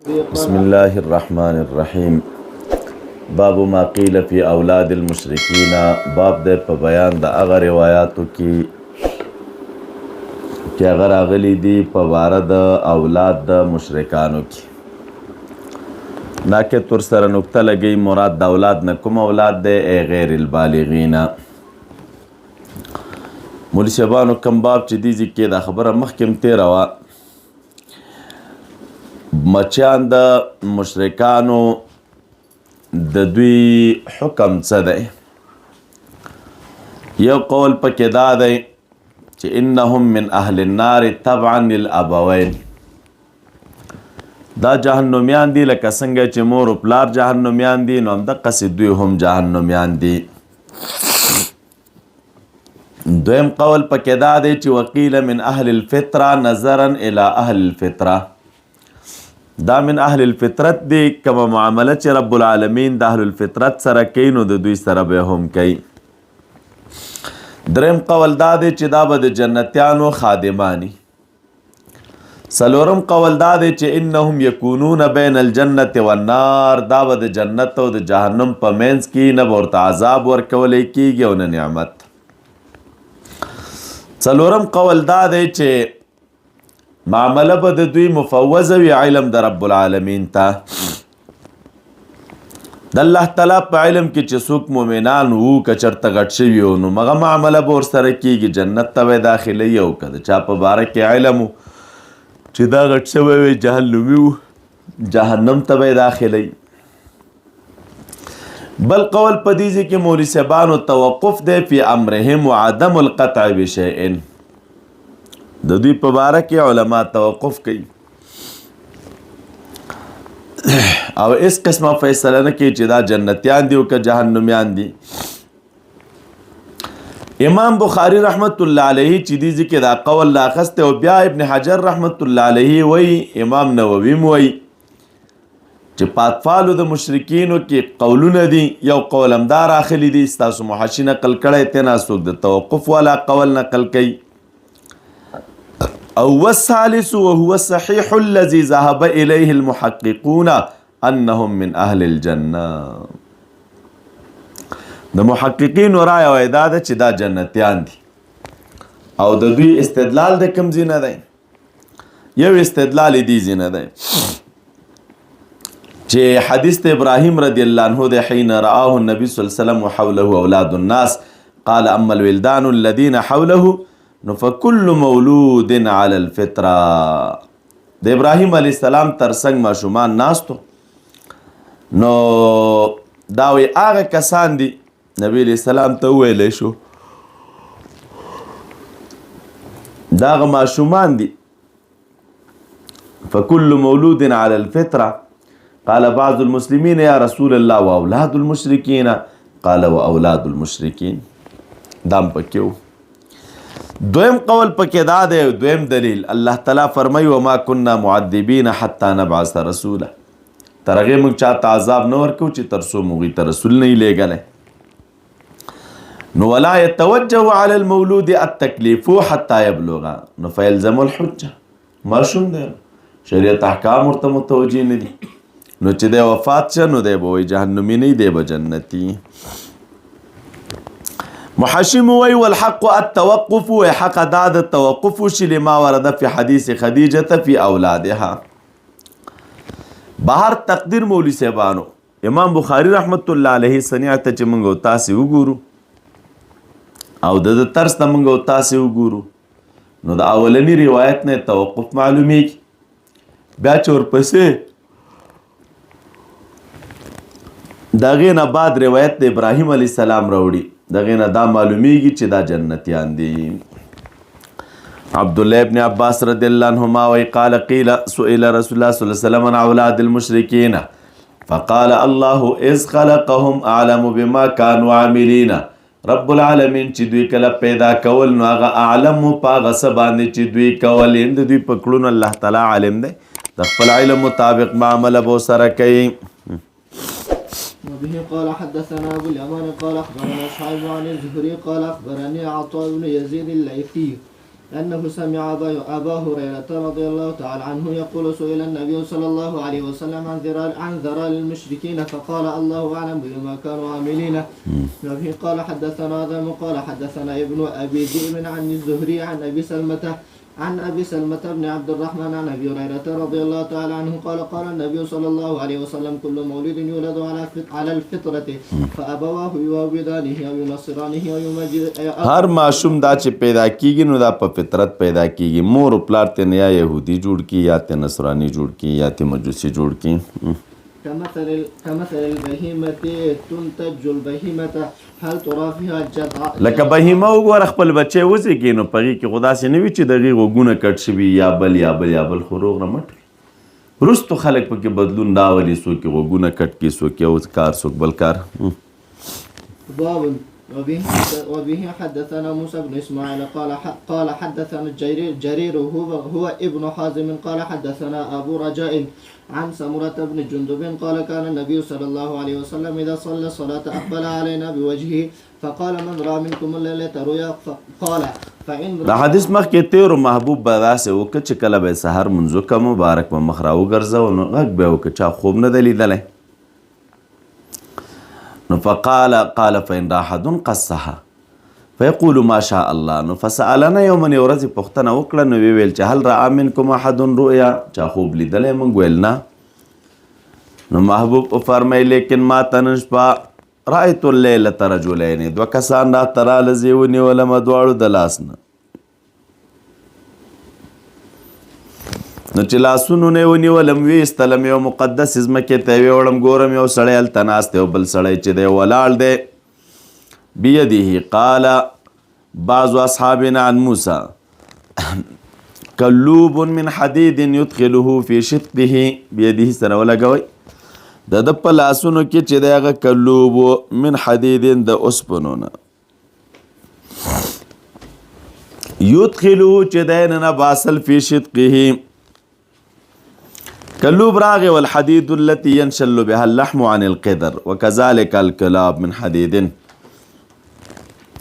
بسم الله الرحمن الرحیم. باب ما قیل فی اولاد المشرکین. باب د په بیان د هغه روایاتو کې چې هغه راغلي دي په باره د اولاد د مشرکانو کې. ناکه تر سره نکته لګي، مراد د اولاد نه کوم اولاد دی؟ ای غیر البالغین. مولوی صاحبانو، کوم باب چې دي کې دا خبره مخکې هم تېره وه، مچان د مشرکانو د دوی حکم څه دی؟ یو قول پکې دا دی چې انهم من اهل النار تبعا للابوین، دا جهنميان دي، لکه څنګه چې مور او پلار جهنميان دي، نو همدقسې دوی هم جهنميان دي. دویم قول پکې دا دی چې وقیل من اهل الفطره نظرا الى اهل الفطره، دا من اهل الفطرت دی، کومه معامله چې رب العالمین د اهل الفطرت سره کوي نو د دوی سره به هم کوي. دریم قول دا دی چې دا به د جنتیانو خادمانی. څلورم قول دا دی چې انهم یکونون بین الجنت والنار، دا به د جنت او د جهنم په منځ کې، نه به ورته عذاب ورکولی کیږي او نه نعمت. څلورم قول دا دی چې معامله به د دوی مفوضه وي علم د رب العالمین ته. د الله تعالی په علم کې چې څوک مؤمنان وو، که چېرته غټ شوي وو، نو هغه معامله به ورسره کېږي، جنت ته به یې داخلوي، او که د چا په باره کې علم و چې دا غټ شوی وي، جهنمي و، جهنم ته به یې داخلوي. بل قول په دې ځای کې مولوي صاحبانو توقف دی فی امرهم وعدم القطع بشیء، د دوی په باره کې علما توقف کوي او اس قسمه فیصله نه کوي چې دا جنتیان دي او که جهنميان دي. امام بخاری رحمت الله علیه چې دې ځکه دا قول لا خسته، او بیا ابن حجر رحمت الله علیه وی، امام نووي وی چې په اطفالو د مشرکینو کې قولونه دي، یو قول هم دا راخلي دي، ستاسو محاشي نقل کړی ته، څوک د توقف والا قول نقل کوي. او والثالث وهو الصحيح الذي ذهب إليه المحققون أنهم من أهل الجنة. د محققین رائے او دا ده چې دا جنتیان دي، او د دوی استدلال د کوم ځای نه دی؟ یو استدلال دی ځای نه دی چې حدیث ته ابراهیم رضی الله عنه د حين رآه النبي صلی الله علیه وسلم وحوله اولاد الناس قال اما الولدان الذين حوله نو فكل مولود على الفطره. د ابراهیم علی السلام ترڅنګ ماشومان ناستو، نو دا وی هغه کسان دي، نبی علیہ السلام ته ویلی شو دا هغه ماشومان دي. فكل مولود على الفطرة. قال بعض المسلمين يا رسول الله واولاد المشركين؟ قال واولاد المشركين. دام پکې وو. دویم قول پکې دا دی، دویم دلیل، الله تعالی فرمایي وما كنا معذبین حتى نبعث رسولا، تر هغې موږ چاته عذاب نه ورکوو چې تر څو موږ ته رسول نه لېږلی. نو ولا يتوجه على المولود التكليف حتى يبلغ، نو فيلزم الحجة. ماشوم دی، شریعت احکام ورته متوجه نه دي، نو چې دی وفات شه نو دی به وایي جهنمي نه دی به جنتي. محشم وی والحق التوقف، و حق دا د توقف شي لما ورد فی حدیث خدیجه فی اولادها. بهر تقدیر مولوی صاحبانو، امام بخاری رحمت الله علیه صنیعه ته چې موږ تاسې وګورو او د طرز ته موږ تاسې وګورو، نو د اولنی روایت نه توقف معلومیږي، بیا چې ورپسې د هغې نه بعد روایت د ابراهیم علیه السلام راوړي، د هغې نه دا معلومیږي چې دا جنتیان دي. عبد الله ابن عباس رضی الله عنهما وی قال قیل سئل رسول الله صلی الله علیه وسلم عن اولاد المشرکین فقال الله اذ خلقهم اعلم بما كانوا عاملین. رب العالمین چې دوی کله پیدا کول نو هغه اعلم په هغه څه باندې چې دوی کول، یعنې د دوی په کړونو الله تعالی عالم دی، د خپل علم مطابق معامله به ورسره کوي. وبه قال حدثنا أبو اليمان قال أخبرنا شعيب عن الزهري قال أخبرني عطاء بن يزيد الليثي أنه سمع أبا هريرة رضي الله تعالى عنه يقول: سئل النبي صلى الله عليه وسلم عن ذرار المشركين، فقال: الله أعلم بما كانوا عاملين. وبه قال حدثنا آدم قال حدثنا ابن أبي ذئب عن الزهري عن أبي سلمة بن عبد الرحمن عن أبي هريرة رضي الله تعالى عنه قال: قال النبي صلى الله عليه وسلم: كل مولود يولد على الفطرة، فأبواه يهودانه أو ينصرانه أو يمجسانه. هر ماشوم دا چې پیدا کیږي، نو دا په فطرت پیدا کیږي. مور او پلار ته یا يهودي جوړ کی، یا ته نصراني جوړ کی، یا ته مجوسي جوړ کی. كمثل البهيمة، تنتج البهيمة، هل ترى فيها جذع؟ لکه بهیمه وګوره، خپل بچی وزېږي، نو په هغې کې خو داسې نه وي چې د هغې غوږونه کټ شوي یا بل یا بل یا بل، خو روغ رمټ وي. وروستو خلک پکې بدلون راولي، څوک یې غوږونه کټ کړي، څوک یو کار، څوک بل کار. باب. وبه حدثنا موسى بن اسماعيل قال حدثنا جرير هو ابن حازم قال حدثنا ابو رجاء عن سمرة بن جندب قال: كان النبي صلى الله عليه وسلم اذا صلى الصلاة اقبل علينا بوجهه فقال: من راى منكم الليلة رؤيا؟ قال: فإن دا حدیث مخکې تیرو. محبوب به داسې وکړه چې کله به یې سحر مونځ وکړه، مبارک به مخ راوګرځاوه، نو غږ به یې وکړ: چا خوب نه دی لیدلی؟ نو فقال قال فإن رأى أحد قصها فيقول ما شاء الله. نو فسألنا يوما، یو ورځ یې پوښتنه وکړه، نو ویې ویل چې هل رأى منكم أحد رؤيا؟ چا خوب لیدلی؟ موږ ویل نه. نو محبوب وفرمایل: لیکن ما ته نن شپه رأيت الليلة رجلين، دوه کسان راته راله، زه یې ونیولم دواړو د لاس نه. نو چې لاسونو نه یې ونیولم، ویستلم، یو مقدس ځمکې ته یې وړم، ګورم یو سړی هلته ناست دی او بل سړی چې دی ولاړ دی. بيده قال بعض أصحابنا عن موسى: كلوب من حديد يدخله في شدقه بيده. سره ولګوي، د ده په لاسونو کې چې دی هغه کلوب من حديد، د اوسپنو نه، يدخله چې دی ننه باسل في شدقه. کلوب راغی، والحديد التي ينشل بها اللحم عن القدر، وكذلك الكلاب من حديد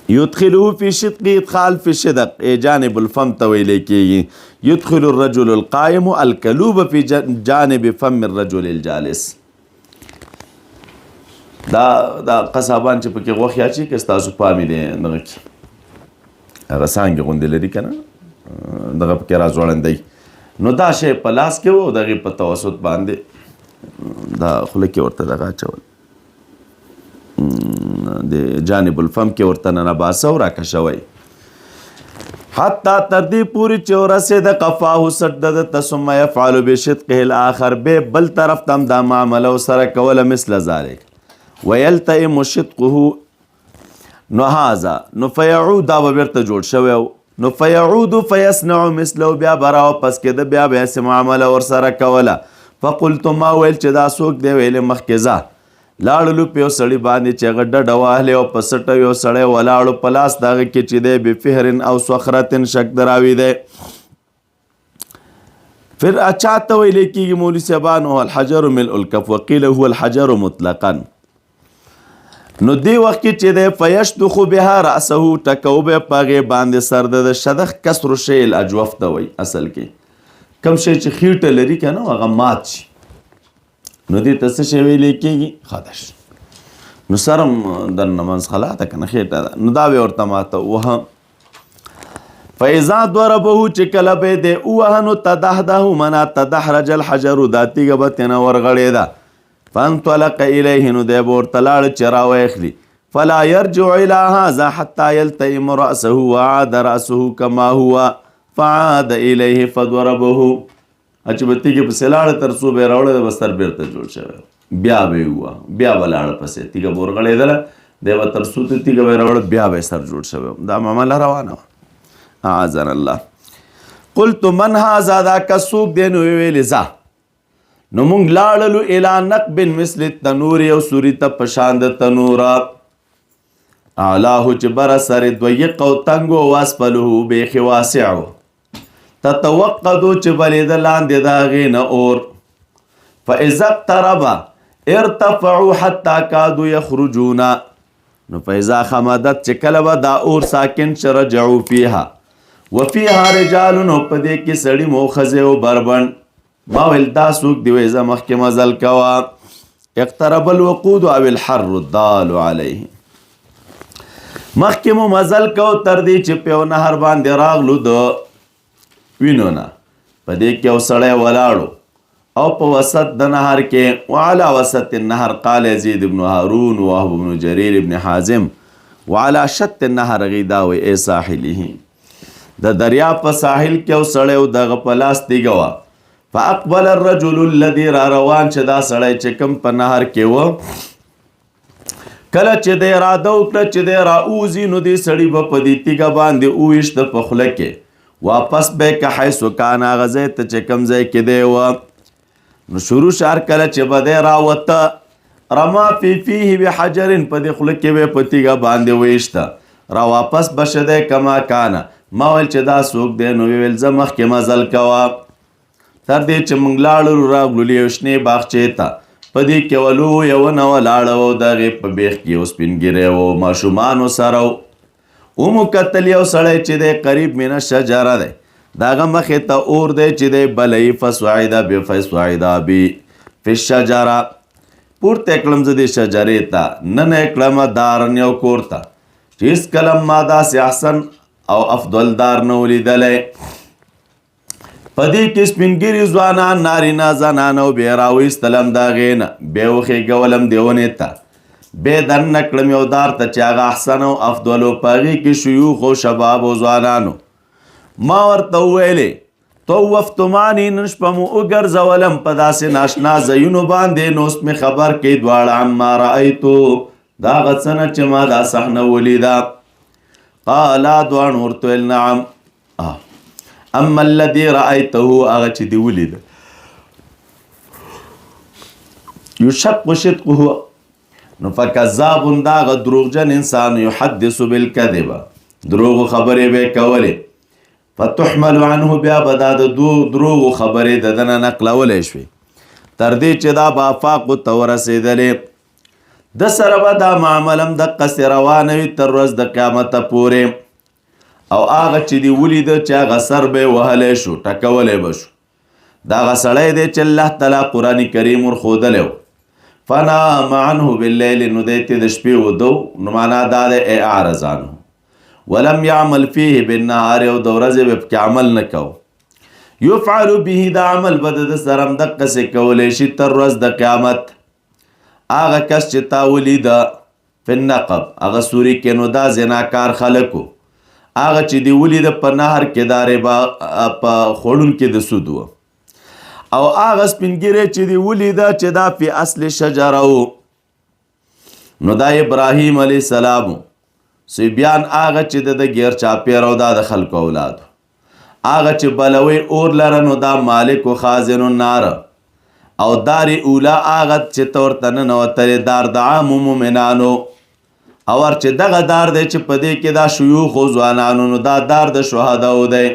يدخله في شدقه. ادخال في الشدق ای جانب الفم ته ویل کېږي. يدخل الرجل القائم الكلوب في جانب فم الرجل الجالس. دا قصابان چې پکې غوښې اچي، که ستاسو پام دی، دغه کې هغه څانګې غوندې لري که نه، دغه پکې راځوړندی. نو دا شی په لاس کې و او دغې په توسط باندې دا خوله کې ورته دغه اچول، د جانب الفم کې ورته ننه باسه او راکشوی، حتی تر دې پورې چې ورسېده قفاه، سټ د ده ته. ثم يفعل بشدقه الآخر، به بل طرف ته هم دا معامله ورسره کوله، مثل ذلك ويلتئم شدقه. نو هذا نو فيعود، دا به بیرته جوړ شوی و. نو فيعود فيصنع مثله، بیا به راواپس کېده، بیا به هسې معامله ورسره کوله. فقلت، ما ویل چې دا څوک دی؟ ویلې مخکې ځه. لاړلو په یو سړي باندې چې هغه ډډه وهلې او په سټه یو سړی ولاړو، په لاس د هغه کې چې دی بفهر او صخرة، شک دراوي دی. فر چاته ویل کېږي مولوي صاحبانو؟ الحجر ملء الكف، وقيل هو الحجر مطلقا. نو دی وخت کې چې دی فیشدخ بها رأسه، ټکو به په هغې باندې سر د شدخ کسر الشیء الاجوف ته وایي. اصل کې کم شی چې خیټه لري که نه، هغه مات شي، نو دې ته څه شی ویلی کېږي؟ خدش. نو سرم دننه منځ خلا ده که نه، خېټه ده، نو دا به ورته ماته ووهه. فاذا ضربه، چې کله به دی ووهه، نو تدهده منا تدحرج الحجر، دا تیږه به ترېنه ورغړېده. فانطلق الیه، نو دی به ورته لاړ چې راویخلي. فلا يرجع الى هذا حتى يلتئم رأسه، وعاد رأسه كما هو، فعاد الیه فضربه. چې به تیږې پسې لاړه، تر څو به یې راوړی، د به سر بیرته جوړ شوی، بیا به یې ووهه، بیا به لاړه پسې، تیږه به ورغړېدله، دی به تر څو ته تیږه به یې راوړه، بیا به یې سر جوړ شوی. دا معامله روانه وه، اعاذنا الله. قلت من هذا؟ دا کس څوک دی؟ نو ویلې ځه. نو مونږ لاړلو الی نقب مثل التنور، یو سوري ته په شان د تنوره، اعلاه چې بره سر ضیق او تنګ و، واسفله بیخي واسع و، تتوقدو چې بلېده لاندې د هغې نه اور. فاذا اقترب ارتفعوا حتى كادوا يخرجون. نو فاذا خمدت، چې کله به دا اور ساکن شي، رجعوا فيها. وفيها رجال، او په دې کې سړي مو ښځې او بربنډ. ما ویل دا څوک دی؟ وایي ځه مخکې مزل کوه. اقترب الوقود او الحر الدال علیه. مخکې مو مزل کو تر دې چې په یو نهر باندې راغلو د وینو نه، په دې کې یو سړی ولاړو او په وسط د نهر کې، وعلى وسط النهر قال يزيد بن هارون وهب بن جرير بن حازم وعلى شط النهر غیدا وی ای ساحله، د دریاب په ساحل کې یو سړی او دغه په لاس تیږه وه. فاقبل الرجل الذي را روان چې دا سړی چې کوم په نهر کې و، کله چې د اراده وکړه چې دی را اوځي، نو دې سړي به په دې تیږه باندې وویشته په خوله کې، واپس به که حیث کان، هغه ځای ته چې کوم ځای کې دی و. نو شروع شهر کله چې به دی راوته، رما فی فیه بحجر، په دې خوله کې به په تیږه باندې وویشته، را واپس به شه دی کما کانه. ما ویل چې دا څوک دی؟ نو ویل ځه مخکې مزل کوه. تر دې چې موږ لاړو راغلو یو شنې باغچې ته، په دې کې ولو یوه نه ولاړه وه، د هغې په بېخ کې یو سپین ږیری و، ماشومانو سره و. ومو کتل یو سړی چې دی قریب من الشجره دی، د هغه مخې ته اور دی چې دی بلوي. فصعد بی فصعد بی فی الشجره، پورته کړم زه دې شجرې ته، ننه یې کړم دارن یو کور ته چې هېڅکله ما داسې احسن او افضل دار نه و لیدلی. په دې کې سپین ږیري ځوانان، نارینه، زنانه او بیا راویستلم د هغې نه، بیا وخېږولم دې ونې ته، بیا دننه کړم یو دار ته چې هغه احسن او افضل و، په هغې کې شیوخ او شباب او ځوانانو. ما ورته وویلې طوفتماني، نن شپه مو وګرځولم په داسې ناشنا ځایونو باندې، نو اوس مې خبر کړئ دواړه عما رأیتو، دا هغه څه نه چې ما دا صحنه ولیده. قالا، دواړو ورته ویل نعم. اما الذي رأيته، هغه چې دی ولید، یشق شدقه، نو فکذاب، دا هغه دروغجن انسان، یحدث بالکذب، دروغ خبرې به کولې، فتحمل عنه، بیا به دا د دروغ خبرې د ده نه نقلولی شوې، تر دې چې دا به آفاقو ته ورسېدلې، د سره به دا معامله هم دقسې روانه وي تر ورځ د قیامته پورې. او هغه چې دی ولیده چې هغه سر به یې وهلی شو، ټکولی به شو، دا هغه سړی دی چې الله تعالی قرآن کریم ورښودلی و. فنام عنه باللیل، نو دی ته د شپې وده، نو معنا دا دی ای اعرض عنه، ولم يعمل فيه بالنهار، او د ورځې به پکې عمل نه کو. يفعل به، دا عمل به د سره هم دقسې کولی شي تر ورځ د قیامت. هغه کس چې تا ولیده فی النقب، هغه سوري کې، نو دا زناکار خلک و. هغه چې دی ولیده په نهر کې، دا ربا په خوړون کې د سود و. او هغه سپین ږیری چې دی ولیده چې دا فی اصل شجره و، نو دا ابراهیم علیه السلام و. صبیان هغه چې د ګیر چاپېره او دا د خلکو اولاد. هغه چې بلوي اور لره، نو دا مالک و خازن النار. او دار اولا هغه چې ته ورته ننوتلې، دار د عامو مؤمنانو. او ور چې دغه دار دی چې په دې کې دا شیوخ او ځوانانو، نو دا دار د شهداو دی.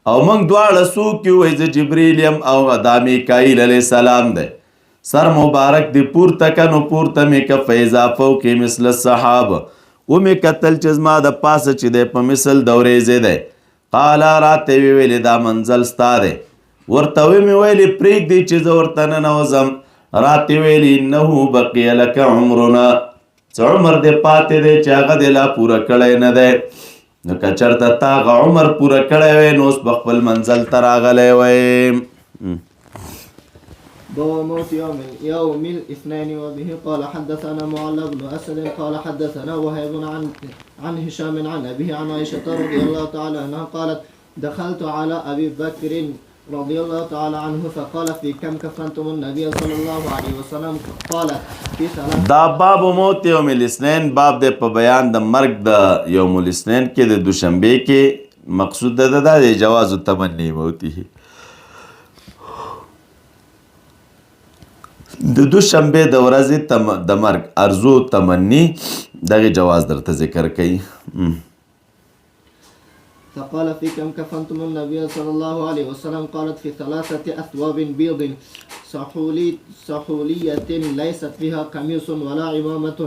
او موږ دواړه څوک یو؟ وایي زه جبریل یم او دا میکاییل علیه السلام دی. سر مبارک دی پورته که، نو پورته مې که، فیضا فوقي مثل السحاب، ومې کتل چې زما د پاسه چې دی په مثل د ورېځې دی. قال، راته ویې ویلې دا منزل ستا دی. ورته ومې ویلې پرېږدي چې زه ورته ننوځم. راته ویلې انه بقي لک عمرنا، څه عمر دې پاتې دی چې هغه دې لا پوره کړی نه دی، نو که چېرته تا هغه عمر پوره کړی وی، نو اوس به خپل منزل ته راغلی وی. باب موت يوم الاثنين. وبه قال حدثنا معلى بن أسد قال حدثنا وهيب عن هشام عن أبيه عن عائشة رضي الله تعالى عنها قالت دخلت على أبي بكر رضي الله تعالى عنه فقال في كم كفنتم النبي صلى الله عليه وسلم؟ قال في ثلاث. دا باب موت یوم الاثنین، باب د په بیان د مرګ د یوم الاثنین کې، د دوشنبه کې. مقصود د دا د جواز تمنی موته، د دوشنبه د ورځې د مرګ ارزو تمنی، دغه جواز درته ذکر کړي. فقال في كم كفنتم النبي صلى الله عليه وسلم؟ قالت في ثلاثة أثواب بيض سحولية ليست فيها قميص ولا عمامة.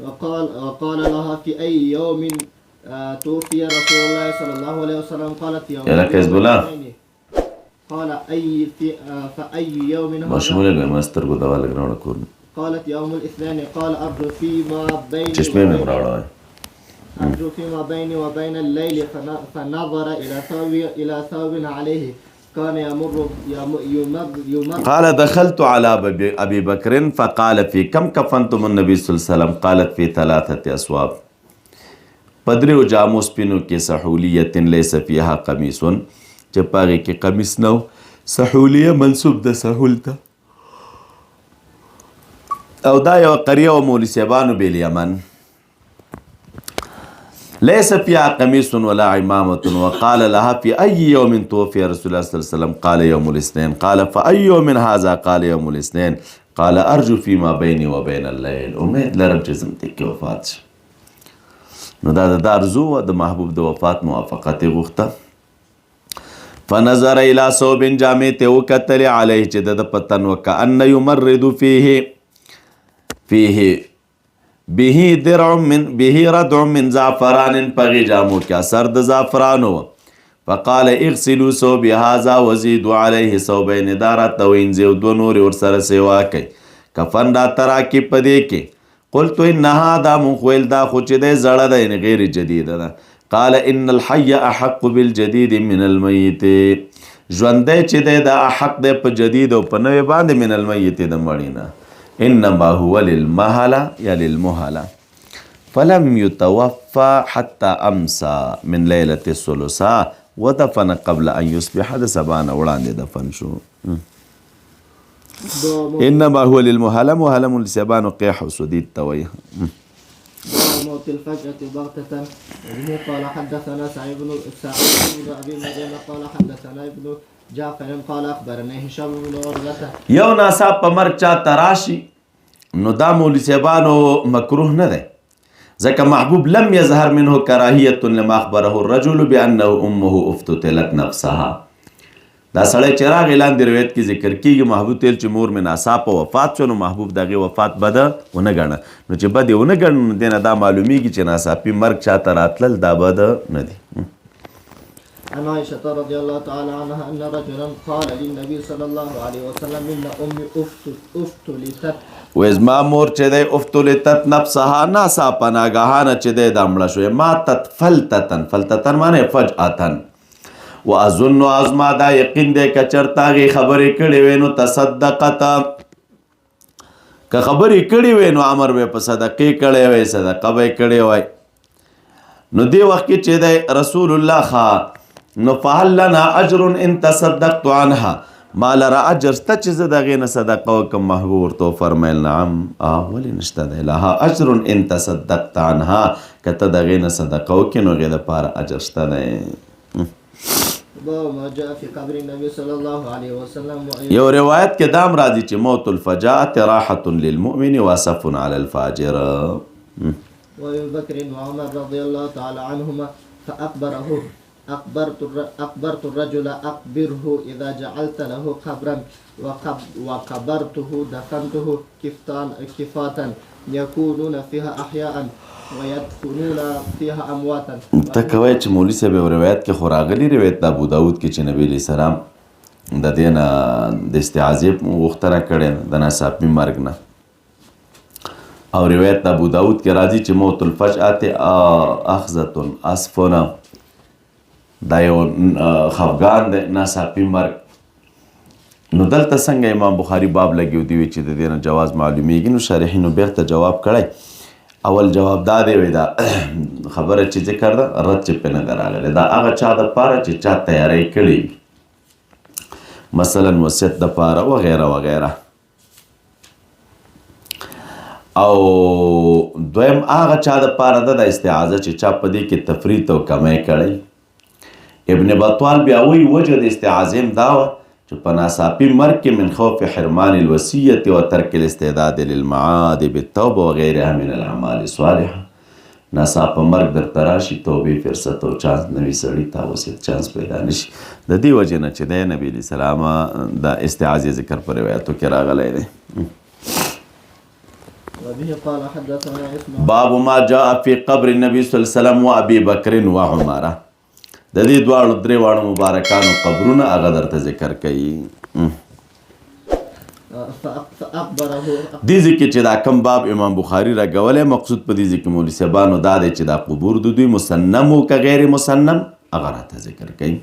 وقال لها في أي يوم توفي رسول الله صلى الله عليه وسلم؟ قالت يوم لکه حزب الله. قال أي في فأي يوم هذا؟ ماشوم له ما سترګو دوا لږ راوړه کور. قالت يوم الاثنين. قال أرجو فيما بيني چشمې مې راوړه. أرجو فيما بيني وبين الليل. فنظر إلى ثوب عليه كان يمر يمر يمر. قال دخلت على أبي بكر فقال في كم كفنتم النبي صلى الله عليه وسلم؟ قالت في 3 أثواب. په دریو جامو سپینو کې، سحولیة ليس فيها قميص، چې په هغې کې قمیص نه و. سحولیه منسوب ده سحول ته. او دا یوه قریه وه مولوي صاحبانو بالیمن. ليس فيها قميص ولا عمامة. وقال لها في أي يوم توفي رسول الله صلى الله عليه وسلم؟ قال يوم الاثنين. قال فأي يوم هذا؟ قال يوم الاثنين. قال أرجو فيما بيني وبين الليل. امید لرم چې زم دې کې وفات شم. نو دا د ارزو وه، د محبوب د وفات موافقت یې غوښته. فنظر الى ثوب، جامې ته وکتلې، علیه چې د ده په تن وه، کأن یمرد فیه به درع من به ردع من زعفران، په هغې جامو کې اثر د زعفرانو وه. فقال اغسلوا ثوبي هذا وزيدوا عليه ثوبين. دا راته وینځي او دوه نورې ورسره سیوا کوي. کفن راته راکړي په دې کې. قلت ان هذا، مونږ ویل دا خو چې دی زړه ده، یعنې غیر جدیده ده. قال ان الحي احق بالجدید من المیت. ژوندی چې دی دا احق دی په جدید او په نوې باندې، من المیت د مړي نه. انما هو للمهله یا للمهله. فلم يتوفى حتى امسى من ليلة الثلاثاء ودفن قبل ان يصبح. د سبا نه وړاندې دفن شو. انما هو للمهله، مهله مولوي صاحبانو قیح او سدید ته وایي. موت الفجأة بغتة. وبه قال حدثنا سعيد بن أبي مريم قال حدثنا ابن جعفر قال أخبرني هشام بن عروة. یو ناڅاپه په مرګ چا ته راشي نو دا مولوي صاحبانو مکروه نه دی، ځکه محبوب لم يظهر منه کراهیة لما اخبره الرجل بأنه امه افتتلت نفسها. دا سړی چې راغی لاندې روایت کې ذکر کېږي، محبوب ته ویل چې مور مې ناڅاپه وفات شو، نو محبوب د هغې وفات بده ونه ګڼه. نو چې بد یې ونه ګڼه نو دې نه دا معلومیږي چې ناڅاپي مرګ چاته راتلل دا بد نه دی. عن عائشة رضي الله تعالى عنها أن رجلا قال للنبي صلى الله عليه وسلم إن أمي افتلتت. وایي زما مور چې دی افتلتت نفسها، ناڅاپه ناګهانه چې دی دا مړه شوې. ماتت فلتتن، فلتتن معنی فجأتن. واظن ازما دا یقین دی که چېرته هغې خبرې کړې وې نو تصدقت، که خبرې کړې وې نو امر به یې په صدقې کړی وی، صدقه به یې کړې وای. نو دې وخت کې چې دی رسول الله ښه نو فهل لنا اجر ان تصدقت عنها، ما لره اجر شته چې زه د هغې نه صدقه وکړم؟ محبوب ورته وفرمیل نعم، ولې نشته دی، لها اجر ان تصدقت عنها، که ته د هغې نه صدقه وکړې نو هغې دپاره اجر شته دی. باب ما جاء في قبر النبي صلى الله عليه وسلم. یو روایت کې دام راځي چې موت الفجاءة راحة للمؤمن واسف على الفاجر. وابي بكر وعمر رضي الله تعالى عنهما فأقبره أقبرت الرجل أقبره إذا جعلت له قبرا وقبرته دفنته كفاتا يكونون فيها أحياء ويدفنون فيها أمواتا. ته کوی چې مولوي صاحب یو روایت کې خو راغلی روایت د ابو داود کې چې نبی علیه السلام د دې نه د استعاذې غوښتنه کړې ده د ناڅاپي مرګ نه. او روایت د ابو داود کې راځي چې موت الفجأة أخذة أسفنه، دا یو خفګان دی ناڅاپي مرګ. نو دلته څنګه امام بخاري باب لګیو دی چې د دې نه جواز معلومیږي؟ نو شارحینو بیرته جواب کړی. اول جواب دا دی وی دا خبره چې ذکر ده رد چې پې نه ده راغلی، دا هغه چا دپاره چې چا تیاری کړې وي، مثلا وصیت دپاره وغیره وغیره. او دویم هغه چا دپاره ده د استعاذه چې چا په دې کې تفریط او کمی کړی. ابن بطال بیا وایي وجه د استعاذې هم دا وه چې په ناڅاپي مرګ کې من خوف حرمان الوصیة وترک الاستعداد للمعاد بالتوبة وغیرها من الاعمال الصالحة. ناڅاپه مرګ درته راشي، توبې فرصت او چانس نه وي، سړي ته وصیت چانس پیدا نه شي. د دې وجې نه چې دی نبي علیه السلام د استعاذې ذکر په روایتو کې راغلی دی. وبه قال حدثنا اسماعيل. باب ما جاء في قبر النبي صلی الله علیه وسلم وابي بکر وعمر. د دې دواړو درې واړو مبارکانو قبرونه هغه درته ذکر کوي. فأقبره. دې ځای چې دا کم باب امام بخاری راګولی، مقصود په دې ځای کې مولوي صاحبانو دا دی چې دا قبور د دوی مسنم و که غیر مسنم، هغه راته ذکر کوي.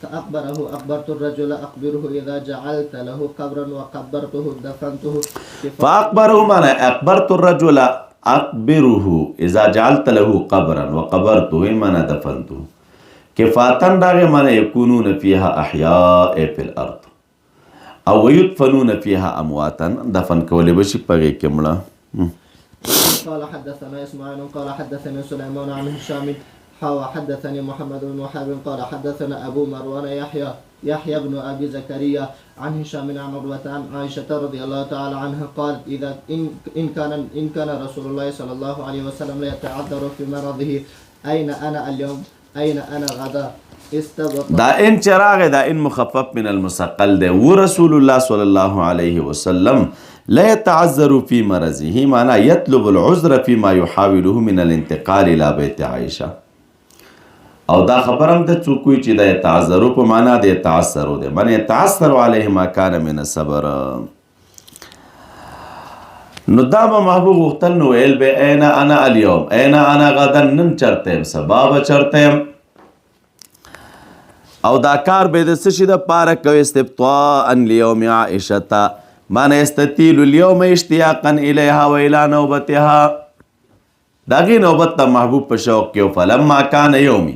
فأقبره أقبرت الرجل أقبره إذا جعلت له قبرا وقبرته دفنته. فأقبره معنی أقبرت الرجل أقبره إذا جعلت له قبرا وقبرته معنی دفنته. کفاتن راغی معنی يكونون فيها أحياء في الأرض او ويدفنون فيها أمواتا، دفن کولی به شي په هغې کې مړه. قال حدثنا اسماعيل قال حدثنا سليمان عن هشام وحدثني محمد بن وهب قال حدثنا أبو مروان يحيى بن أبي زكريا عن هشام عن عروة عن عائشة رضي الله تعالى عنها قالت إذا إن كان رسول الله صلى الله عليه وسلم لا يتعذر في مرضه أين أنا اليوم أين أنا غدا. دا ان چراغ دا ان مخفف من المثقل ده. ورسول الله صلى الله عليه وسلم لا يتعذر في مرضه معنى يطلب العذر فيما يحاوله من الانتقال إلى بيت عائشة. او دا خبرم ته څوک وایي چې دا يتعذرو په معنا د يتعثرو دی، معنی يتعثر عليه ما كان من الصبر. نو دا به محبوب غوښتل، نو ویل به اين انا اليوم اين انا غدا، نن چرته یم سبا به چرته یم. او دا کار به د څه شي دپاره کوي؟ استبطاء لیوم عائشة معنی یستطیل اليوم اشتیاقا الیها و الی نوبتها. د هغې نوبت ته محبوب په شوق کې و. فلما کان یومي،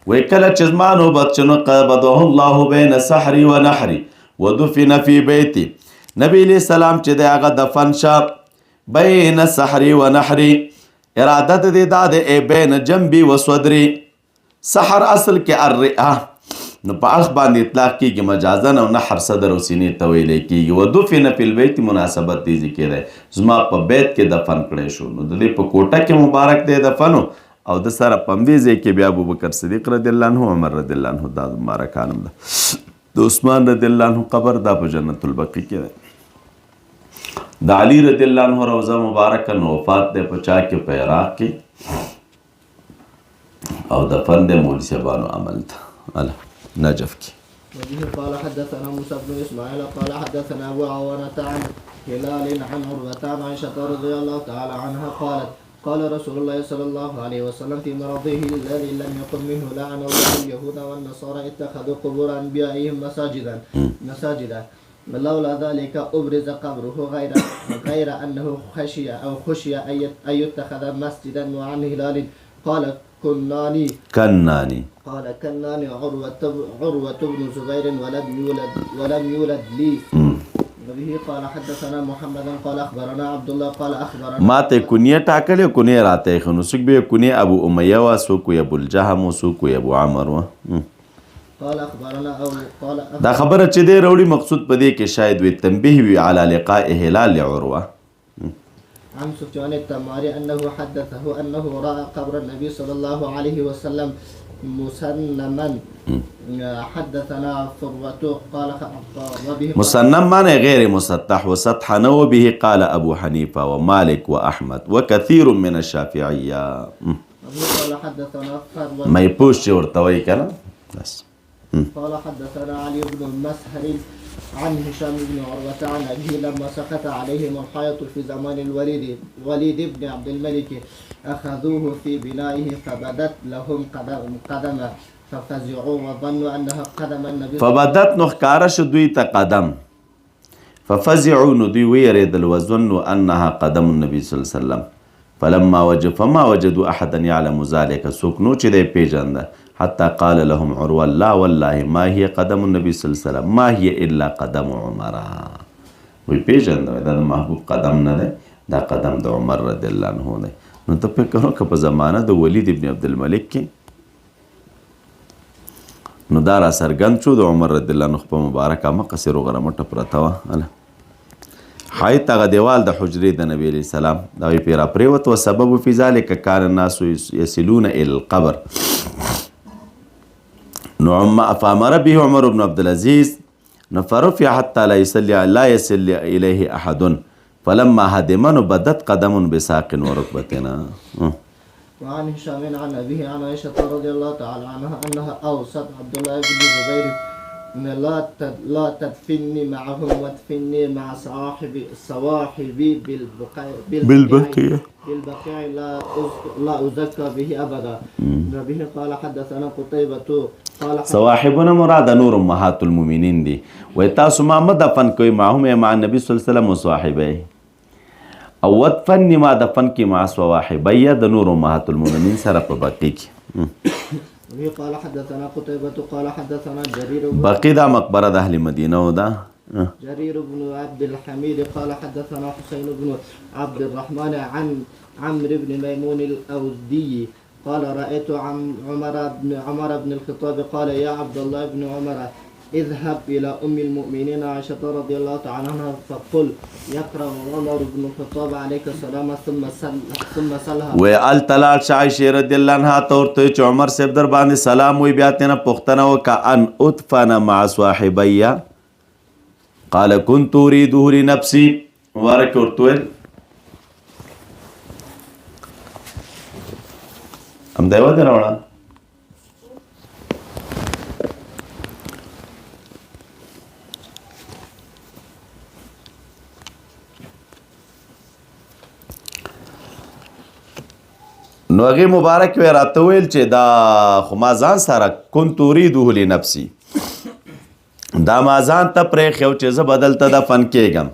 وی کله چې زما نوبت شو نو قبضه الله بین سحري و نحري ودفن فی بیتي. نبی علیہ السلام چې دی هغه دفن شه بین سحري و نحري، اراده د دې دا ده ای بین جنبي و صدري. سحر اصل کې الرئه، نو په اړخ باندې اطلاق کېږي مجازا، او نحر صدر او سینې ته ویلی کېږي. ودفن فی البیت مناسبت دې ځای دی، زما په بیت کې دفن کړی شو. نو د دې په کوټه کې مبارک دی دفنو، او د سره په همدې ځای کې بیا ابوبکر صدیق رضی الله عنه، عمر رضی الله عنه دا مبارکان هم ده. د عثمان رضی الله عنه قبر دا په جنت البقیع کې دی. د علی رضی الله عنه روضه مبارکه نو وفات دی په چا کې؟ په عراق کې، او دفن دی مولوي صاحبانو عمل ته نجف کې. وبه قال حدثنا موسى بن اسماعيل قال حدثنا ابو عوانة عن هلال عن عروة عن عائشة رضي الله تعالى عنها قالت قال رسول الله صلى الله عليه وسلم في مرضه الذي لم يقم منه لعن الله اليهود والنصارى اتخذوا قبور انبيائهم مساجدا لولا ذلك أبرز قبره غير أنه خشي أن يتخذ مسجدا. وعن هلال قال كناني قال كناني عروة بن زبير ولم يولد لي. وبه قال حدثنا محمد قال أخبرنا عبد الله قال أخبرنا. ما ته کنیه ټاکلې او کنیه راته ایښې، نو څوک به یې کنیه ابو امیه وه، څوک یې ابو الجهم و، څوک یې ابو عمر وه. قال أخبرنا أو قال دا خبره چې دی راوړي مقصود په دې کې شاید وي تنبیه وي علی لقاء هلال عروه. عن سفيان التماري أنه حدثه أنه رأى قبر النبي صلى الله عليه وسلم مسنما. حدثنا فروة قال وبه مسنم معنى غير مسطح وسطح، وبه قال أبو حنيفة ومالك وأحمد وكثير من الشافعية. قال حدثنا فروة ما يبوش ورتوي كلام بس. قال حدثنا علي بن المسهر عن هشام بن عروة عن أبيه لما سقط عليهم الحائط في زمان الوليد وليد بن عبد الملك أخذوه في بنائه فبدت لهم قدمه ففزعوا وظنوا أنها قدم النبي. فبدت نخکاره شو دوی ته قدم، ففزعوا نو دوی ویرېدل، وظنوا أنها قدم النبي صلى الله عليه وسلم. فلما وجد فما وجدوا أحدا يعلم ذلك، څوک نو چې دی پېژنده. حتى قال لهم عروة لا والله ما هي قدم النبي صلى الله عليه وسلم ما هي إلا قدم عمر. وی پېژنده، وی دا د محبوب قدم نه دی، دا قدم د عمر رضی الله عنه دی. نو ته فکر وکړه په زمانه د ولید ابن عبدالملک کې نو دا را څرګند شو د عمر رضی الله عنه په مبارکه مخه سر غرمټه پرته وه. حایط هغه دیوال د حجرې د نبی علیه السلام دا وی پرې راپرېوت. وسبب فی ذلک کان الناس یصلون الی القبر. نو فامر به عمر بن عبد العزيز نو فرفع حتى لا يصلي الیه احد. فلما هدم نو بدت قدم بساق ورکبتنا. وعن هشام عن أبيه عن عائشة رضي الله تعالى عنها أنها أوصت عبد الله بن الزبير لا تدفني معهم وادفني مع صواحبي بالبقيع بالبقيع لا أزكى به أبدا. به قال حدثنا قتيبة قال صواحبنا مراد نور أمهات المؤمنين دي وتاسو ما مدفن کوي معهم مع النبي صلى الله عليه وسلم وصاحبيه او ودفني ما دفن کی مع صواحبيه د نور أمهات المؤمنين سره په بقیع کې. قال حدثنا قتيبة قال حدثنا جرير بقیع دا مقبره د اهل مدینه و ده. جرير بن عبد الحميد قال حدثنا حسين بن عبد الرحمن عن عمرو بن ميمون الأودي قال رأيت عمر بن الخطاب قال يا عبد الله بن عمر اذهب إلى أم المؤمنين عائشة رضي الله تعالى عنها فقل يقرأ عمر بن الخطاب عليك السلام ثم سلها. وی تلال عائشة رضی الله عنها ته ورته چې عمر صاحب در باندې سلام وی بیا ترېنه پوښتنه وکړه ان ادفن مع صاحبي قال كنت أريده لنفسي. مبارک ورته ویل همدا یې وده راوړه. نو هغې مبارک وی راته ویل چې دا خو ما ځان سره كنت أريده لنفسي دا ما ځان ته پرېښی و چې زه به دلته دفن کېږم.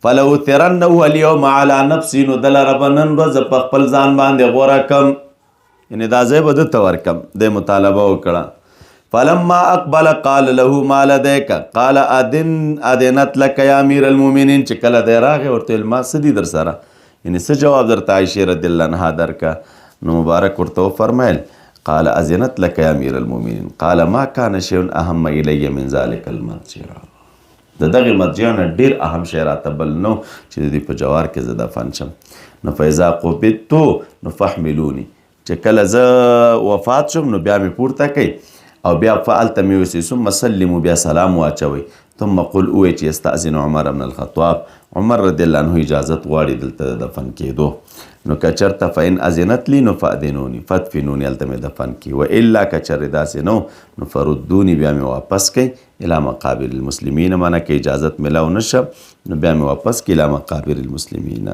فلأؤثرنه اليوم على نفسي نو دلره به نن ورځ په خپل ځان باندې غوره کم، یعنې دا ځای به ده ته ورکم. دی مطالبه وکړه. فلما اقبل قال له ما لديك قال ادنت لك يا امیر المؤمنین. چې کله دی راغی ورته ویل ما څه دي در سره، یعنې څه جواب درته عایشې رضی الله عنها درکه. نو مبارک ورته وفرمیل قال اذنت لك يا امیر المؤمنین قال ما كان شيء اهم الي من ذلك المضجع. د دغې مضجع نه ډېر اهم شی راته بل نو چې د دې په جوار کې زه دفن شم. نو فاذا قبضت نو فاحملوني، چې کله زه وفات شم نو بیا مې پورته کړئ او بیا فعلته مې وسئ ثم سلموا بیا سلام واچوئ ثم قل ووایئ چې استأذن عمر بن الخطاب، عمر رضی الله عنه اجازت غواړي دلته د دفن کېدو. نو که چېرته فإن اذنت لي نو فأذنوني فادفنوني هلته مې دفن کړي، والا که چېرې داسې نه نو فردوني بیا مې واپس کړئ الى مقابر المسلمین، معنا که اجازت ملاو نه شه نو بیا مې واپس کړئ الى مقابر المسلمین.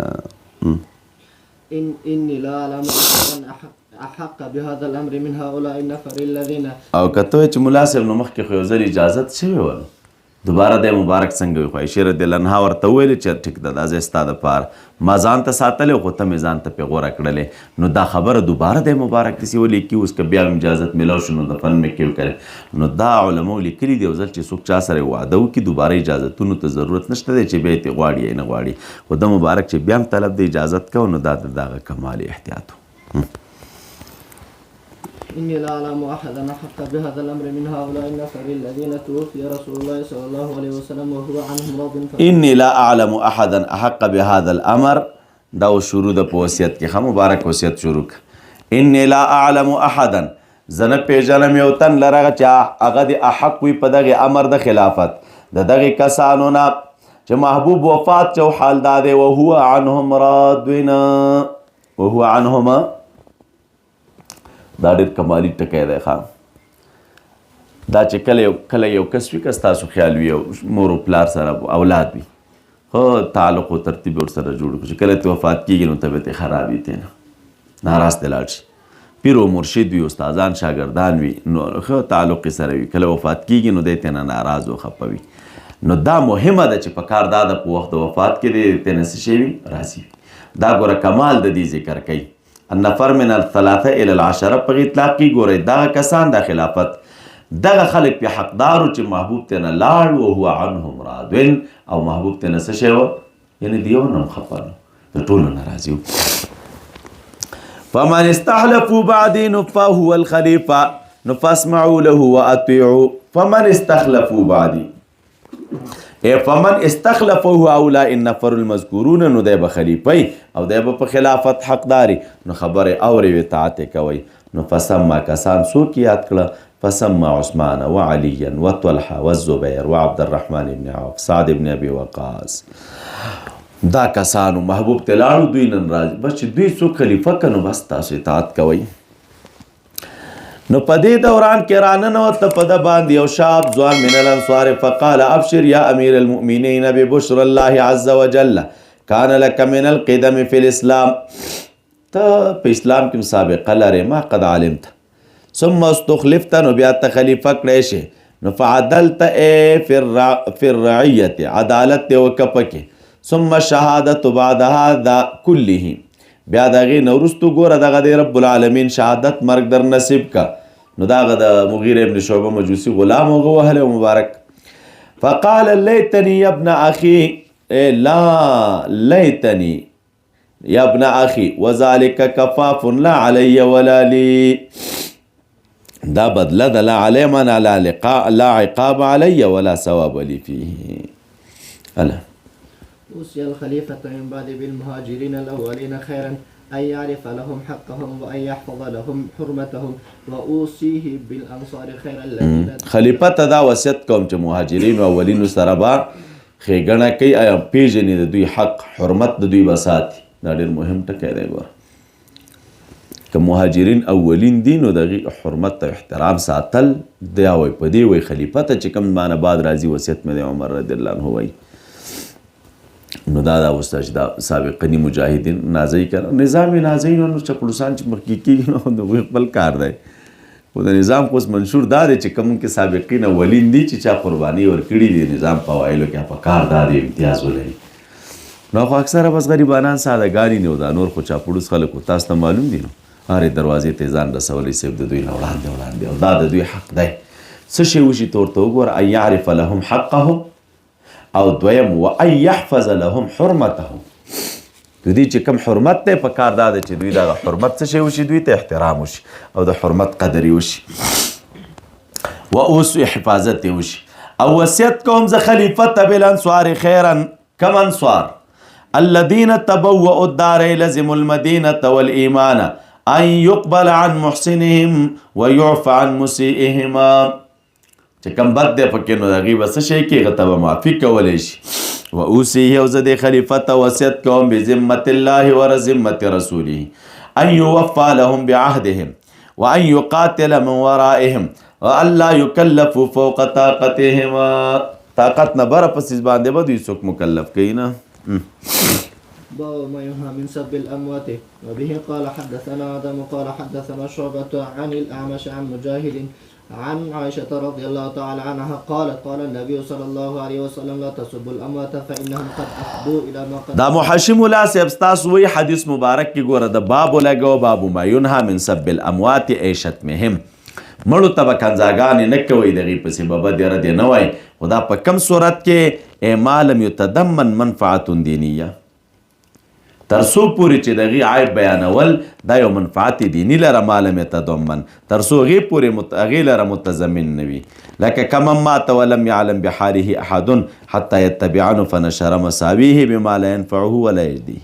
إني لا أعلم أحق بهذا الأمر من هؤلاء النفر الذين. او که ته وایې چې ملا صاحب نو مخکې خو یو ځل اجازت شوې وه دوباره دی مبارک څنګه وي؟ خو عایشې رضی الله عنها ورته وویلې چې ټیک ده دا ځای ستا دپاره ما ځان ته ساتلی خو ته مې ځان ته پرې غوره کړلې، نو دا خبره دوباره دی مبارک داسې ولیکي اوس که بیا اجازت میلاو شو نو دفن مې کې وکړې. نو دا علماو لیکلي دي یو ځل چې څوک چا سره وعده وکړي دوباره اجازتونو ته ضرورت نشته دی چې بیا یې ترې غواړي یا نه غواړي، خو ده مبارک چې بیا هم طلب د اجازت کوو نو دا د دغه کمال احتیاط و. إني لا أعلم أحدا أحق بهذا الأمر من هؤلاء النفر الذين توفي رسول الله صلى الله عليه وسلم وهو عنهم راض. إني لا أعلم أحدا أحق بهذا الأمر. دا شروع د په وصیت کې ښه مبارک وصیت شروع کړه. إني لا أعلم أحدا زه نه پېژنم یو تن لره چې هغه دې احق وي په دغې امر د خلافت د دغې کسانو نه چې محبوب وفات شو حال دا دی وهو عنهم راض، وهو عنهم. دا ډېر کمالي ټکی دی ښه. دا چې کله یو کس وي که ستاسو خیال وي او مور و پلار سره اولاد وي خو تعلق و ترتیب ورسره جوړ کړي، چې کله ته وفات کېږي نو طبیعت یې خراب وي، ترې نه ناراض دی لاړ شي. پیر و مرشد وي، استادان شاګردان وي، نو ښه تعلق یې سره وي، کله وفات کېږي نو دی ترې نه ناراض و خفه وي. نو دا مهمه ده چې په کار دا ده په وخت د وفات کې دی ترې نه څه شی وي، راضي وي. دا ګوره کمال د دې ذکر کوي. النفر من الثلاثه الى العشره په اطلاق کې ګورئ دغه کسان د خلافت دغه خلک په حقدارو چې محبوب ته نه لاړ وهو عنهم راض، او محبوب ته نه څه شی وه، یعنې د یو نه هم خفه نه، د ټولو نه راضي و. فمن استحلفوا بعدي فهو الخليفة فاسمعوا له وأطيعوا. فمن استخلفوا بعدي فمن استخلفه هؤلاء النفر المذکورون نو دی به خلیفه او دی به په خلافت حقداري، نو خبرې اوري اطاعت یې کوي. نو فسما کسان څوک یاد کړه؟ فسما عثمان وعليا وطلحة والزبير وعبد الرحمن بن عوف سعد بن أبي وقاص. دا کسانو محبوب ته لاړو، دوی نن راځي، بس چې دوی څوک خلیفه که نو بس تاسو اطاعت کوئ. نو په دې دوران کې راننوته په ده باندې یو شاب ځوان من الانصار، فقال ابشر یا امیر المؤمنین ببشر الله عز وجل کان لک من القدم فی الاسلام، ته په اسلام کې مسابقه لرې، ما قد علمت، ثم استخلفت، نو بیا ته خلیفه کړی شې، نو فعدلت ای فی الرعیت، عدالت دې وکړه پکې، ثم شهادت بعد هذا كله، بیا د هغې نه وروستو ګوره دغه دی رب العالمین شهادت مرګ در نصیب که. نو دغه د مغیره ابن شعبه مجوسی غلام هغه وهلی مبارک. فقال لیتنی یا ابن اخی، لا لیتنی یا ابن اخی وذلک کفاف لا علی ولا لی، دا بدله ده، لا علی من لا لقاء لا عقاب علی ولا ثواب لی فیه. الا أوصي الخليفة من بعد بالمهاجرين الأولين خيرا أن يعرف لهم حقهم وأن يحفظ لهم حرمتهم، وأوصيه بالأنصار خيرا الذين. خلیفه ته دا وصیت کوم چې مهاجرین او اولینو سره به ښېګڼه کوي، آیا پېژني د دوی حق، حرمت د دوی به ساتي. دا ډېر مهم ټکی دی. ګوره که مهاجرین اولین دي نو د هغې حرمت او احترام ساتل دا وایي، په دې وایي خلیفه ته چې کوم مانه بعد راځي وصیت مې دی عمر رضی الله عنه وایي. نو دا اوس چې دا سابقني مجاهدین نازوي که نه، نظام یې نازوي، نو چپړوسان چې مخکې کېږي نو د هغوی خپل کار دی. خو د نظام خو اوس منشور دا دی چې کوم کې سابقین اولین دي چې چا قرباني ورکړي دي نظام په اوایلو کې، په کار دا دی امتیاز ولري. نو خو اکثره بس غریبانان ساده ګانې نه، دا نور خو چاپړوس خلک خو تاسو ته معلوم دي، نو هرې دروازې ته یې ځان رسولی صاحب د دوی نه وړاندې وړاندې، او دا د دوی حق دی. څه شی وشي ته ورته وګوره، ان یعرف لهم حقهم، او دویم وان یحفظ لهم حرمتهم، د دوی چې کوم حرمت دی په کار دا دی چې دوی دغه حرمت څه شی وشي، دوی ته احترام وشي او د حرمت قدر یې وشي، و اوس حفاظت یې وشي. او وصیت کوم زه خلیفه ته بالانصار خیرا، کم انصار الذين تبوأوا الدار لزموا المدينة والإيمان أن يقبل عن محسنهم ويعفى عن مسيئهما، چې کوم بد دی پکې نو د هغې به څه شی کېږي، هغه ته به معافي کولی شي. و اوصيه، او زه دې خلیفه ته وصیت کوم بذمة الله ورذمة رسوله أن يوفى لهم بعهدهم وأن يقاتل من ورائهم وأن لا يكلفوا فوق طاقتهم، طاقت نه بره په څیز باندې به دوی څوک مکلف کوي نه. باب ما ينهى من سب الأموات. وبه قال حدثنا آدم قال حدثنا شعبة عن الأعمش عن مجاهد عن عائشة رضي الله تعالى عنها قالت قال النبي صلى الله عليه وسلم لا تسبوا الأموات فإنهم قد أفضوا إلى ما قد. دا محشم الله صاحب ستاسو وی حدیث مبارک کې ګوره د باب لګو، باب ما ينهى من سب الأموات ای شتمهم، مړو ته به کنځاګانې نه کوئ، دغې پسې به بدې ردې نه وایي، خو دا په کم صورت کې ای ما لم یتضمن منفعة دینیه، تر څو پورې چې د هغې عیب بیانول دا یو منفعت دیني لره، ما لم یتضمن، تر څو هغې پورې هغې لره متضمن نه وي، لکه کمن مات ولم يعلم بحاله احد حتى يتبعنه فنشر مساويه بما لا ينفعه ولا يجديه،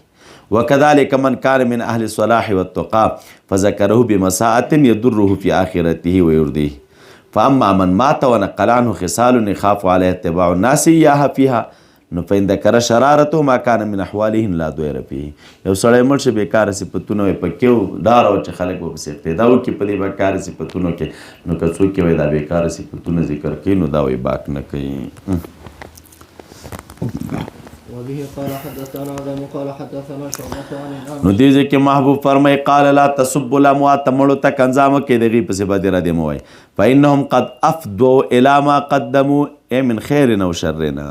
وكذلك من كان من أهل الصلاح والتقى فذكره بمساءة يضره في آخرته ويرضيه، فأما من مات ونقل عنه خصال يخاف عليه اتباع الناس إياها فيها، نو فإن ذكر شرارته ما كان من أحواله لا ضير فيه. یو سړی مړ شي بېکاره صفتونه یې پکې و، ډار و چې خلک به پسې اقتدا وکړي په دې بېکاره صفتونو کې، نو که څوک یې وایي دا بېکاره صفتونه ذکر کوي نو دا وایي باک نه کوي. وبه قال حدثنا آدم قال حدثنا شعبة عن الأعمش. نو دې ځای کې محبوب فرمایي قال لا تسبوا الأموات، مړو ته کنځا مه کوئ، د هغې پسې بدې ردې مه وایئ، فإنهم قد أفضوا إلى ما قدموا ای من خیر او شر نه.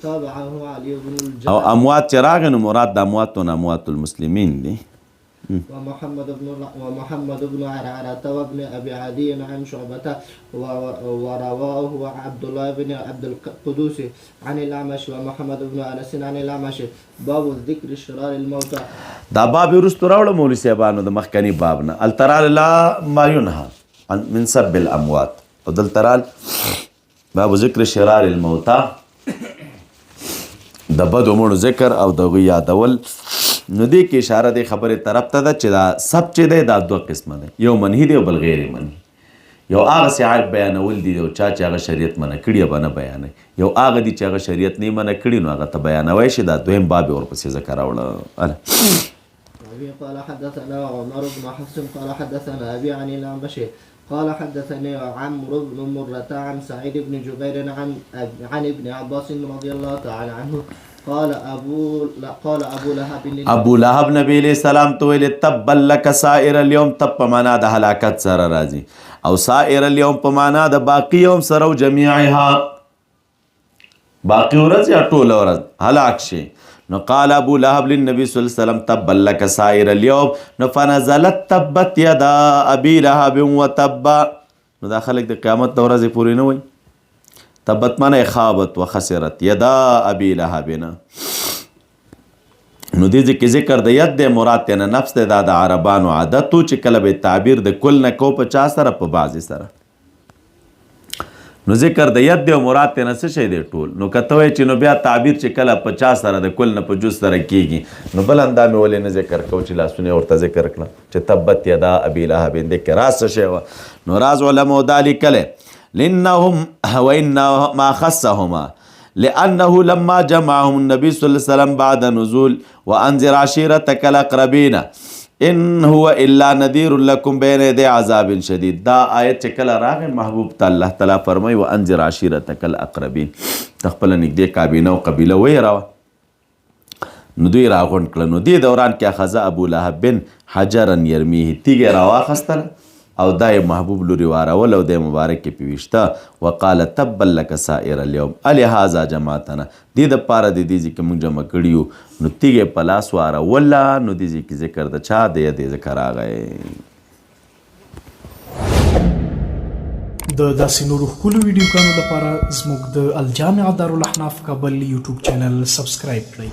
تابعه علي بن الجعد. او اموات چې راغی نو مراد د امواتو نه اموات المسلمین دي. ومحمد بن عرعرة وابن أبي عدي عن شعبة ورواه عبد الله بن عبد القدوس عن الأعمش ومحمد بن أنس عن الأعمش. باب ذكر شرار الموتى. دا باب وروسته راوړه مولوي صاحبانو د مخکني باب نه، الترال لا ما ينهى من سب الأموات، او دلته رال باب ذکر شرار الموتى، د بدو مړو ذکر او د هغوی یادول. نو دې کې اشاره دې خبرې طرف ته ده چې دا سب چې دی دا دوه قسمه دی، یو منهي دی او بل غیر منهي. یو هغسې عیب بیانول دي یو چا چې هغه شریعت منع کړي به نه بیانوي، یو هغه دي چې هغه شریعت نه منع کړي نو هغه ته بیانوی شي. دا دویم باب یې ورپسې ذکر راوړه. قال حدثنا عمر بن حفص قال حدثنا أبي عن الأعمش قال حدثني عمرو بن مرة عن سعيد بن جبير عن ابن عباس رضي الله تعالى عنه قال ابو لهب ابو لهب نبی علیہ السلام ته ویل تبا لک سائر اليوم. تب په معنا د هلاکت سره راځي او سائر اليوم په معنا د باقی یوم سره او جميعها، باقی ورځ یا ټوله ورځ هلاک شي. نو قال ابو لهب للنبي صلی الله علیه وسلم تبا لک سائر اليوم. نو فنزلت تبت يدا ابي لهب وتب. نو دا خلک د قیامت د ورځې پورې نه وایي. تبت معنی خابت وخسرت یدا ابي لهب نه. نو دې ځکه ذکر د ید دی، مراد ته نه نفس دی. دا د عربانو عادت و چې کله به تعبیر د کل نه کو په چا سره، په بعضې سره. نو ذکر د ید دی او مراد ته نه څه شی دی، ټول. نو که ته وایې چې نو بیا تعبیر چې کله په چا سره د کل نه په جز سره کیږي، نو بل اندام یې ولې نه ذکر کو چې لاسونه یې ورته ذکر کړه چې تبت یدا ابي لهب دې کې راز څه شی وه. نو راز علماو دا لیکلی لأنهم وإن ما خصهما لأنه لما جمعهم النبي صلى الله عليه وسلم بعد نزول وأنذر عشيرتك الأقربين إن هو إلا نذير لكم بين يدي عذاب شديد. دا آیت چې کله راغی محبوب ته الله تعالی فرمایي وأنذر عشيرتك الأقربين، ته خپله نږدې کابینه او قبیله ویروه. نو دوی راغونډ کړل. نو دې دوران کې اخذ ابو لهب بن حجرا يرميه، تیږه یې راواخیستله او دا یې محبوب لوري وارول او دی مبارک یې پې ویشته. وقال تبا لک سائر اليوم الهذا جماعتنا، دې دپاره د دې ځای کې موږ جمع کړي یو. نو تیږه یې په لاس واروله. نو دې ځای کې ذکر د چا د یدې ذکر راغی. د داسې نورو ښکلو ویډیوګانو لپاره زموږ د الجامعه دارالاحناف کابل یوټیوب چینل سبسکرایب کړئ.